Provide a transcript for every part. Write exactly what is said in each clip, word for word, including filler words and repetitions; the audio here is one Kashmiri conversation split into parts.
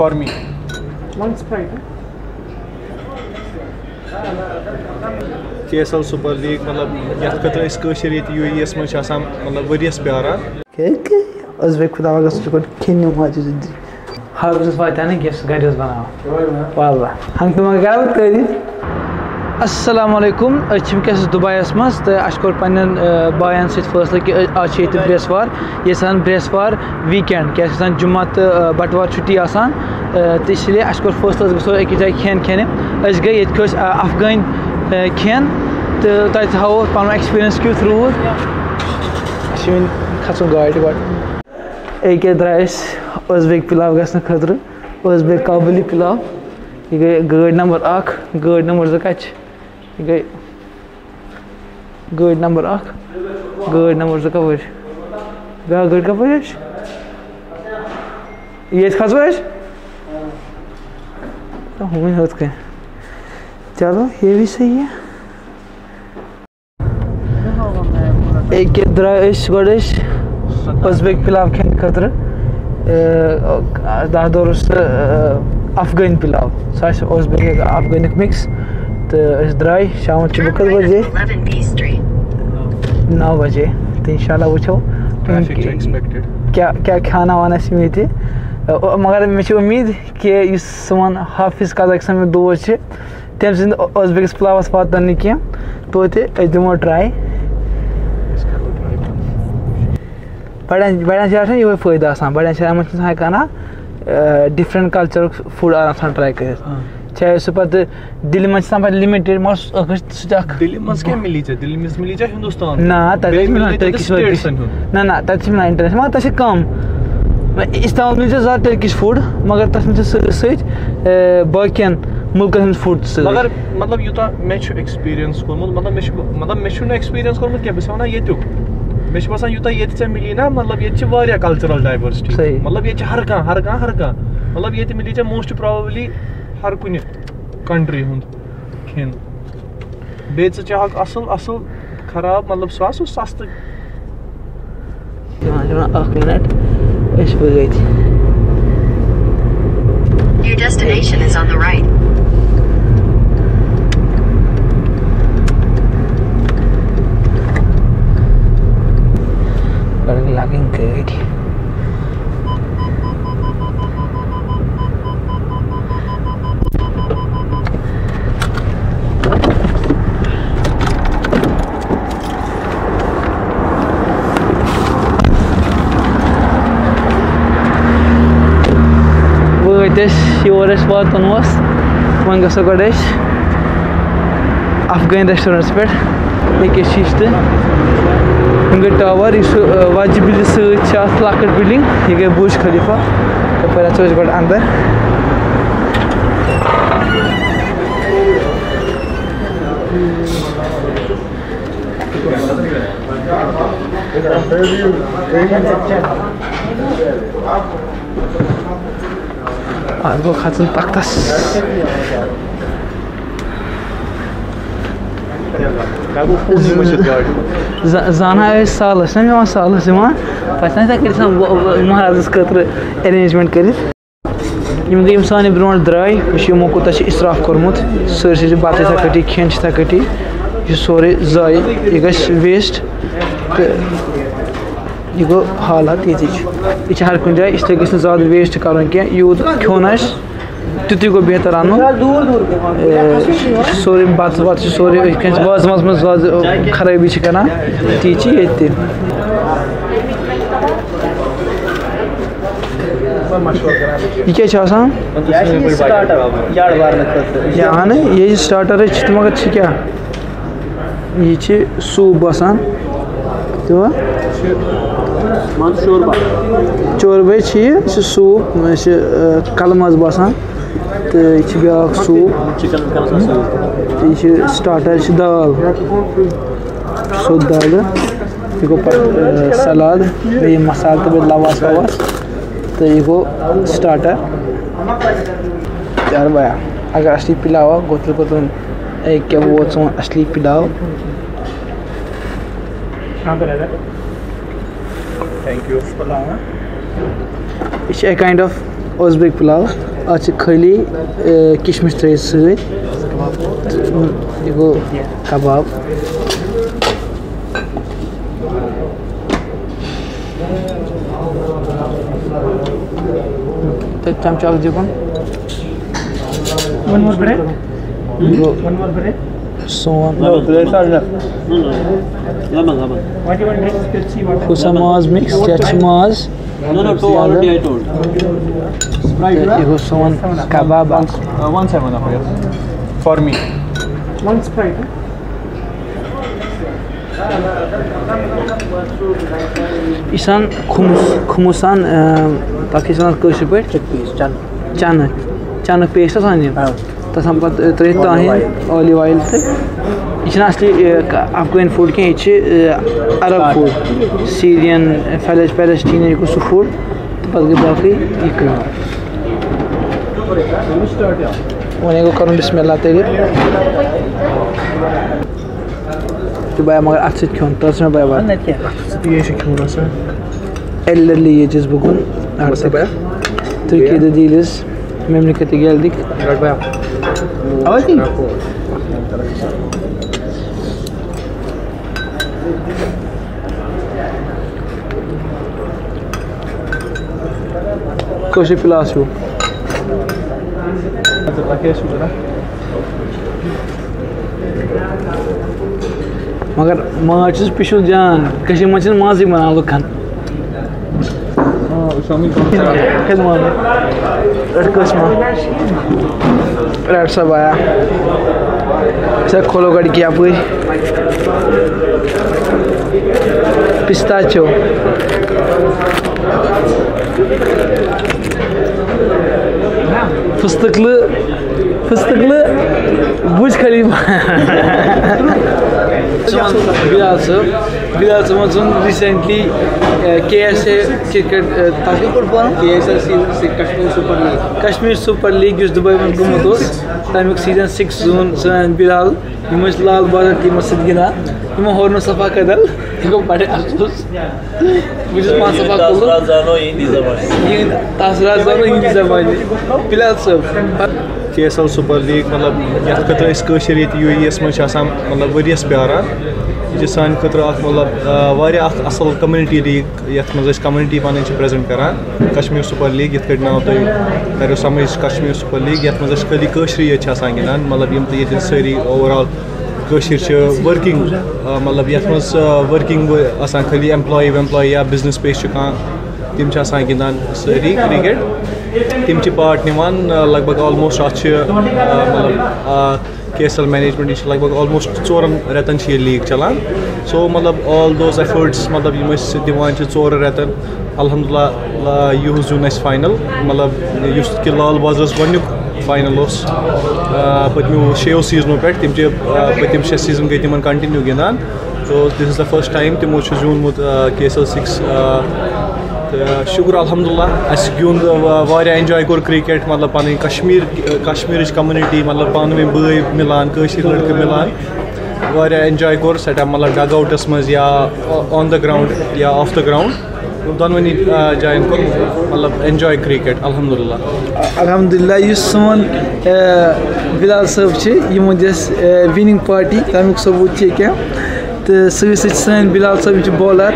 For me. One Sprite. K S L Super League، مطلب، یَتھ خٲطرٕ أسۍ کٲشِر ییٚتہِ یوٗ اے ای یَس منٛز چھِ آسان، مطلب، ؤریَس پیاران۔ کیٛازِکہِ ازبک خۄدا گژھِ چھُ گۄڈٕ کھیٚنہِ ماجہِ زِندگی۔ ہر کُنہِ واتہِ ہا نہٕ کینٛہہ، سُہ گَرِ اوس بَناوان۔ واللہ۔ ہنٛگ تہٕ منٛگ کَرٕ بہٕ تعٲریٖف۔ السلام علیکم، أسۍ چھِ وٕنکیٚس دُبیَس منٛز تہٕ اَسہِ کوٚر پنٛنٮ۪ن، آ، بایَن سۭتۍ فٲصلہٕ کہِ، آ، آز چھِ ییٚتہِ برٛٮ۪سوار، ییٚتہِ چھِ آسان برٛٮ۪سوار weekend، کیٛازِ چھِ آسان جُمعہ تہٕ، آ، بَٹوار چھُٹی آسان، آ، تہٕ اِسی لیے اَسہِ کوٚر فٲصلہٕ أسۍ گژھو أکِس جایہِ کھٮ۪ن کھٮ۪نہِ۔ أسۍ گٔے ییٚتہِ کھیوٚو اَسہِ، آ، افغٲنۍ، آ، کھٮ۪ن تہٕ تۄہہِ تہِ ہاوو پَنُن experience کیُتھ روٗد۔ اَسہِ چھِ وۄنۍ کھَسُن گاڑِ گۄڈٕ۔ أکیٛاہ درٛاے أسۍ ازبک پِلاو گژھنہٕ خٲطرٕ، ازبک کابلی پِلاو۔ یہِ گٔے گٲڑۍ نمبر اَکھ، گٲڑۍ نمبر زٕ کَتہِ چھِ؟ یہِ گٔے گٲڑۍ نمبر اَکھ، گٲڑۍ نمبر زٕ کَپٲرۍ چھِ؟ بیٛاکھ گٲڑۍ کَپٲرۍ حظ چھِ؟ ییٚتہِ کھسو أسۍ؟ تہٕ ہُمَے ہیوٚت کٔنۍ۔ چلو، یہ بھی صحیح ہے۔ أکیٛاہ درٛاے أسۍ گۄڈٕ أسۍ ازبک پِلاو کھٮ۪نہٕ خٲطرٕ۔ اے، دَہ دور اوس سُہ، اے، افغٲنۍ پِلاو۔ سُہ آسہِ ازبک افغٲنِک mix۔ تہٕ أسۍ درٛاے شامَن چھِ وۄنۍ کٔژ بجے؟ نَو بجے۔ تہٕ اِنشاء اللہ وٕچھو۔ Traffic چھُ expected۔ کیٛاہ، کیٛاہ کھیٛاوناوان اَسہِ یِم ییٚتہِ۔ اے، مگر مےٚ چھِ اُمید کہِ یُس سون حافظ قزاق سٕنٛدۍ دوس چھِ، تٔمۍ سٕنٛدِ ازبکِس پلاوَس واتَن نہٕ کینٛہہ، توتہِ أسۍ دِمو try۔ بَڑٮ۪ن، بَڑٮ۪ن جایَن چھُنہ یِہوٚے فٲیدٕ آسان، بَڑٮ۪ن جایَن منٛز چھِ اِنسان ہٮ۪کان اَکھ، آ، different culture-ُک food آرام سان try کٔرِتھ۔ آ۔ چاہے سُہ پَتہٕ دِلہِ منٛز چھِ آسان پَتہٕ limited، مگر سُہ، سُہ تہِ اَکھ۔ دِلہِ منٛز کیٛاہ مِلی ژےٚ؟ دِلہِ منٛز مِلی ژےٚ ہِندُستان۔ نہ، تَتہِ بیٚیہِ چھِ مِلان مِلی ژےٚ Turkish statesَن وٲرکِش۔ ہُنٛد۔ نہ، نہ، تَتہِ چھِ مِلان international، مگر تَتہِ چھِ کَم۔ اِستانبُل مِلہِ ژےٚ زیادٕ Turkish food، مگر تَتھ منٛز چھِ سۭتۍ سۭتۍ، اے، باقیَن مُلکَن ہُنٛد food تہِ سۭتۍ۔ مگر مطلب، یوٗتاہ مےٚ چھُ experience کوٚرمُت، مطلب، مےٚ چھُ، مطلب، مےٚ چھُنہٕ experience کوٚرمُت کینٛہہ، بہٕ چھُس وَنان ییٚتیُک۔ مےٚ چھُ باسان، یوٗتاہ ییٚتہِ ژےٚ مِلی نا، مطلب، ییٚتہِ چھِ واریاہ cultural diversity۔ صحیح۔ مطلب، ییٚتہِ چھِ ہر کانٛہہ، ہر کانٛہہ، ہر کانٛہہ۔ مطلب، ییٚتہِ مِلی ژےٚ most probably ہر کُنہِ country ہُنٛد کھٮ۪ن۔ بیٚیہِ ژٕ چاہَکھ اَصٕل، اَصٕل، خراب، مطلب، سُہ آسہِ سُہ سَستہٕ۔ تِمَن چھِ وَنان، "اَکھ مِنَٹ، أسۍ وٲتۍ۔" Your destination is on the right. گۄڈٕ لاگٕنۍ گٲڑۍ۔ وٲتۍ أسۍ یور اَسہِ واتُن اوس۔ وۄنۍ گژھو گۄڈٕ أسۍ افغٲنۍ restaurant-َس پٮ۪ٹھ۔ ییٚکیٛاہ چھِ یہِ تہٕ یِم گٔے tower، یُس سُہ، آ، وَجہِ بِلہِ سۭتۍ چھِ اَتھ لۄکٕٹ building، یہِ گٔے برج خلیفہ۔ یَپٲرۍ اَژو أسۍ گۄڈٕ اَندَر۔ آز گوٚو کھژُن تختس۔ ز-، زانان ٲسۍ سالس، نہ مےٚ وَن سالس یِوان۔ پتہٕ چھِنہ ہیٚکان کٔرِتھ آسان مہرازس خٲطرٕ arrangement کٔرِتھ۔ یِم گٔے یِم سانہِ برونٛٹھ درٛاے، وٕچھ یِمو کوٗتاہ چھُ اِسراف کوٚرمُت۔ سٲرسٕے چھِ بَتہٕ یِتھَے کٲٹھی، کھٮ۪ن چھِ یِتھَے کٲٹھی۔ یہِ چھُ سورُے ضایع، یہِ گژھِ waste۔ تہٕ یہِ گوٚو حالات ییٚتِچ۔ یہِ چھِ ہر کُنہِ جایہِ، اِسلیے گژھِ نہٕ زیادٕ waste کَرُن کینٛہہ۔ یوٗت کھیوٚن آسہِ، تیُتُے گوٚو بہتر اَنُن۔ اے، یہِ چھُ سورُے بَتہٕ وَتہٕ چھُ سورُے أتھۍ کَنۍ وازٕ وازٕ منٛز زیادٕ خرٲبی چھِ کَران، تی چھِ ییٚتہِ تہِ۔ یہِ کیٛاہ چھُ آسان؟ یہِ آسہِ یہِ starter، یَڑ بَرنہٕ خٲطرٕ۔ یا اَہَن، یہِ starter چھِ تہٕ مگر چھِ کیٛاہ؟ یہِ چھِ soup باسان۔ تہٕ مان شوربا۔ چوربے چھِ یہِ، یہِ چھِ soup، یہِ چھِ، آ، کَلہٕ ماز باسان۔ تہٕ یہِ چھِ بیٛاکھ soup۔ Chicken وِکن آسان soup۔ تہٕ یہِ چھِ starter، یہِ چھِ دال۔ سیوٚد دالہٕ۔ یہِ گوٚو پَتہٕ، آ، salad، بیٚیہِ یہِ مصالہٕ تہٕ بیٚیہِ لَواس وَواس۔ تہٕ یہِ گوٚو starter۔ یار بیا، اگر اَصلی پِلاو آو، گوٚو تیٚلہِ گوٚو تُہُنٛد، اے، کیٛاہ ووت سون اَصلی پِلاو؟ Thank you۔ یہِ چھِ a kind of اُزبیک پُلاو، اَتھ چھِ خٲلی، اے، کِشمِش ترٛٲیِتھ سۭتۍ۔ یہِ گوٚو کَباب۔ تہٕ چمچہٕ اَکھ دِیِو۔ One more bread. یہِ گوٚو One more bread. سون۔ No, there's not enough. No, no. Lemon, lemon. What you want, drink? Pepsi, water? کُس سا ماز مِکس؟ یَتھ چھِ ماز۔ No, no, two already I told. Sprite, یہِ گوٚو سون کباب اکھ۔ Uh, one seven up here. For me. One Sprite, huh? یہِ چھِ آسان کھُمُس، کھُمُس آسان، اۭں، تَتھ کیٛاہ چھِ وَنان کٲشِر پٲٹھۍ؟ چِک پیٖس، چَنہٕ۔ چَنہٕ، چَنہٕ پیسٹ آسان یہِ۔ آ۔ تَتھ آسان پَتہٕ، اۭں، ترٛٲیِتھ olive تاہِن، oil۔ Olive oil تہٕ یہِ چھِنہٕ اَصلی، اۭں، افغٲنۍ فُڈ کینٛہہ، یہِ چھِ، اۭں، عرب فُڈ، سیٖرین، فیلس-، پیلسٹیٖنَن، یہِ گوٚو سُہ فُڈ۔ تہٕ پَتہٕ گٔے باقٕے یہِ کٲم۔ وۄنۍ گوٚو کَرُن بِسمِ اللہ تیٚلہِ۔ تہٕ بیا، مگر اَتھٕ سۭتۍ کھیوٚن، تَتھ چھُنہ بیا بَتھ۔ نہ کینٛہہ۔ اَتھٕ سۭتۍ یے چھُ کھیوٚن آسان۔ Elderly age is بُکُن۔ بس بیا۔ تُہۍ کیٛاہ دٔلیٖل ٲس؟ مےٚ کَتہِ گیل دِکھ؟ رَٹ بیا۔ اَوَے تی؟ کٲشِر پلاس ہیوٗ۔ مگر ماز چھُس پِشُل جان، کٔشیٖرِ منٛز چھِنہٕ مازٕے بَنان لُکَن۔ کھٮ۪تھ ماز۔ رَٹ کٲنٛسہِ ما؟ رَٹ سا بایا۔ ژےٚ کھولو گۄڈٕ یہِ کہِ یَپٲرۍ۔ پِستاچو۔ فستقلہٕ، فستقلہٕ، برج خلیفہ۔ بلال صٲب، بلال صٲبَن زیوٗن recently، اے، کے ایس اے کرکٹ، اے، تَتھ کِتھ پٲٹھۍ وَنان؟ K S L C, Kashmir super league. Kashmir super league یُس دُبے منٛز گوٚمُت اوس، تَمیُک سیٖزن سِکِس زیوٗن سٲنۍ بلال۔ یِم ٲسۍ لال بازار ٹیٖمَس سۭتۍ گِنٛدان، یِمو ہور نہٕ صفا کدل، یہِ گوٚو بڑٕ افسوس۔ بہٕ چھُس پانہٕ صفا کدل۔ تاثرات زانو یِہِنٛدی زبٲنۍ۔ یِہِنٛدۍ تاثرات زانو یِہِنٛدی زبٲنۍ۔ بلال صٲب۔ کے ایس ایل سپر لیگ، مطلب، یَتھ خٲطرٕ أسۍ کٲشِر ییٚتہِ یوٗ اے ای یَس منٛز چھِ آسان، مطلب، ؤریَس پیاران۔ یہِ چھِ سانہِ خٲطرٕ اَکھ، مطلب، آ، واریاہ اَکھ اَصٕل کمیونٹی لیگ، یَتھ منٛز أسۍ کمیونٹی پَنٕنۍ چھِ پرٛزَنٛٹ کَران۔ کشمیر سپر لیگ، یِتھ کٲٹھۍ ناو تۄہہِ تَریو سَمٕجھ، کشمیر سپر لیگ، یَتھ منٛز اَسہِ خٲلی کٲشرِی یٲتۍ چھِ آسان گِنٛدان، مطلب، یِم تہِ ییٚتہِ سٲری اوور آل کٲشِر چھِ ؤرکِنٛگ، آ، مطلب، یَتھ منٛز، آ، ؤرکِنٛگ وٲ-، آسان خٲلی ایمپلاے ویمپلاے یا بِزنِس پیش چھِ کانٛہہ، تِم چھِ آسان گِنٛدان سٲری کرکٹ۔ تِم چھِ پارٹ نِوان، آ، لگ بگ آلموسٹ اَتھ چھِ، آ، مطلب، آ، کے ایس ایل مینجمنٹ، یہِ چھِ لگ بگ آلموسٹ ژورَن رٮ۪تَن چھِ یہِ لیٖگ چَلان۔ سو، مطلب، all those efforts، مطلب، یِم أسۍ دِوان چھِ ژورَن رٮ۪تَن، الحمدللہ، آ، یِہُس زیوٗن اَسہِ فاینَل، مطلب، یُس کہِ لال بازرَس گۄڈٕنیُک فاینَل اوس، آ، پٔتمیو شیٚیو سیٖزنو پٮ۪ٹھ۔ تِم چھِ، آ، پٔتِم شےٚ سیٖزن گٔے تِمَن کَنٹِنیوٗ گِنٛدان۔ So this is the first time تِمو چھُ زیوٗنمُت، آ، کے ایس ایل سِکِس، آ، تہٕ شُکُر الحمدللہ، اَسہِ گیُنٛد، آ، واریاہ اٮ۪نجاے کوٚر کرکٹ، مطلب، پَنٕنۍ کشمیٖر، کشمیٖرٕچ کمیونٹی، مطلب، پانہٕ ؤنۍ بٲے مِلان، کٲشِرۍ لٔڑکہٕ مِلان، واریاہ اٮ۪نجاے کوٚر سٮ۪ٹھاہ، مطلب، ڈگ آوٹَس منٛز یا on the ground یا off the ground۔ دۄنوٕنی، آ، جایَن کوٚر، مطلب، اٮ۪نجاے کرکٹ، الحمدللہ۔ الحمدللہ، یُس سون، آ، بلال صٲب چھِ، یِمو دِژ، آ، winning party، تَمیُک ثبوٗت چھِ ییٚکیٛاہ۔ تہٕ سۭتۍ سۭتۍ چھِ سٲنۍ بلال صٲب، یِم چھِ bowler۔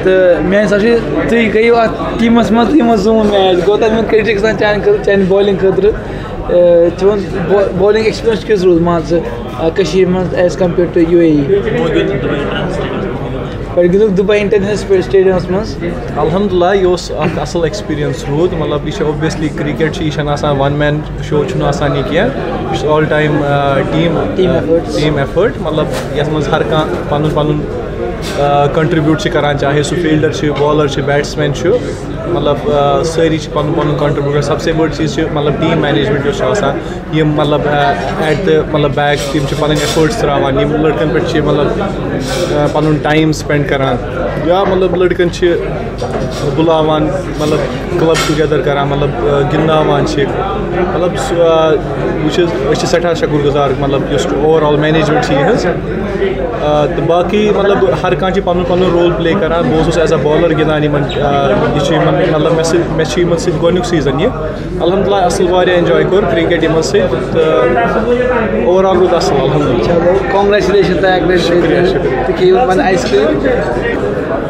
تہٕ میٛانہِ حساب چھِ تُہۍ گٔیِو اَتھ ٹیٖمَس منٛز، یِمو زیوٗن match۔ گوٚو تَتھ منٛز credit چھِ گژھان چانہِ خٲطرٕ، چانہِ bowling خٲطرٕ۔ آ، چون bo-، bowling experience کیُتھ روٗد، مان ژٕ، آ، کٔشیٖرِ منٛز as compare to U A E? پٮ۪ٹھ گِنٛدُکھ دُبے انٹرنیشنل سٹیڈیمَس منٛز۔ الحمدللہ، یہِ اوس اَکھ اَصٕل ایکسپیٖرینس روٗد۔ مطلب، یہِ چھُ obviously کرکٹ چھُ، یہِ چھَنہٕ آسان one man show، چھُنہٕ آسان یہِ کینٛہہ۔ یہِ چھُ all time، آ، team، team آ، effort۔ Team effort۔ مطلب، یَتھ منٛز ہر کانٛہہ پَنُن پَنُن، آ، contribute چھِ کَران، چاہے سُہ fielder چھِ، bowler چھِ، batsman چھُ۔ مطلب، آ، سٲری چھِ پَنُن پَنُن contribute۔ سب سے بٔڑ چیٖز چھِ، مطلب، team management یۄس چھِ آسان، یِم، مطلب، آ، at the، مطلب، back، تِم چھِ پَنٕنۍ efforts ترٛاوان، یِم لٔڑکَن پٮ۪ٹھ چھِ، مطلب، آ، پَنُن time spend کَران، یا، مطلب، لٔڑکَن چھِ بُلاوان، مطلب، club together کَران، مطلب، آ، گِنٛدناوان چھِ، مطلب، سُہ، آ، وٕچھ حظ، أسۍ چھِ سٮ۪ٹھاہ شُکُر گُزار، مطلب، یُس overall management چھِ یِہٕنٛز۔ آ، تہٕ باقٕے مطلب ہر کانٛہہ چھِ پَنُن پَنُن رول پٕلے کَران۔ بہٕ اوسُس ایز اَ بالَر گِنٛدان یِمَن، آ، یہِ چھُ یِمَن مطلب مےٚ سۭتۍ، مےٚ چھِ یِمَن سۭتۍ گۄڈٕنیُک سیٖزَن یہِ۔ الحمدللہ اَصٕل واریاہ اٮ۪نجاے کوٚر کِرٛکَٹ یِمَن سۭتۍ تہٕ اوٚوَرآل روٗد اَصٕل الحمدللہ۔ چلو، کانگریچولیشن تۄہہِ اَکہِ لَٹہِ بیٚیہِ۔ تُہۍ کھیٚیِو پَنٕنۍ آیِس کرٛیٖم۔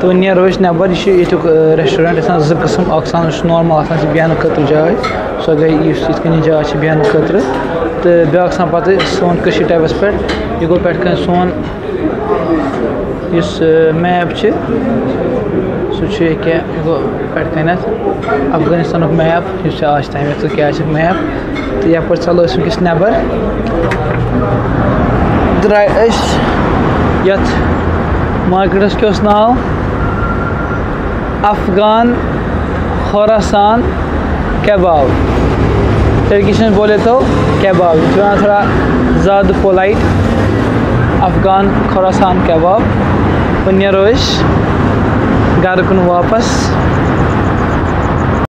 تہٕ وۄنۍ نیرو أسۍ نٮ۪بَر۔ یہِ چھُ ییٚتیُک، آ، ریسٹورنٹ آسان زٕ قٕسٕم۔ اَکھ آسان یُس نارمل آسان چھِ بیٚہنہٕ خٲطرٕ جاے، سۄ گٔے یُس یِتھ کٔنۍ یہِ جاے چھِ بیٚہنہٕ خٲطرٕ۔ تہٕ بیٛاکھ آسان پَتہٕ سون کٔشیٖر ٹایپَس پٮ۪ٹھ۔ یہِ گوٚو پٮ۪ٹھ کَنۍ سون یُس، آ، میپ چھِ، سُہ چھُ ییٚکیٛاہ، یہِ گوٚو پٮ۪ٹھ کَنٮ۪تھ افغٲنِستانُک میپ، یُس چھُ آز تام یَتھ کیٛاہ چھِ میپ۔ تہٕ یَپٲرۍ ژَلو أسۍ وٕنکیٚس نٮ۪بَر۔ درٛاے أسۍ یَتھ مارکیٹَس کیٛاہ اوس ناو؟ افغان خوراسان کباب۔ ترکی چھِ بولے تو کباب، یہِ چھِ وَنان تھوڑا زیادٕ پولایٹ۔ افغان خوراسان کباب۔ وۄنۍ نیرو أسۍ گَرٕ کُن واپَس۔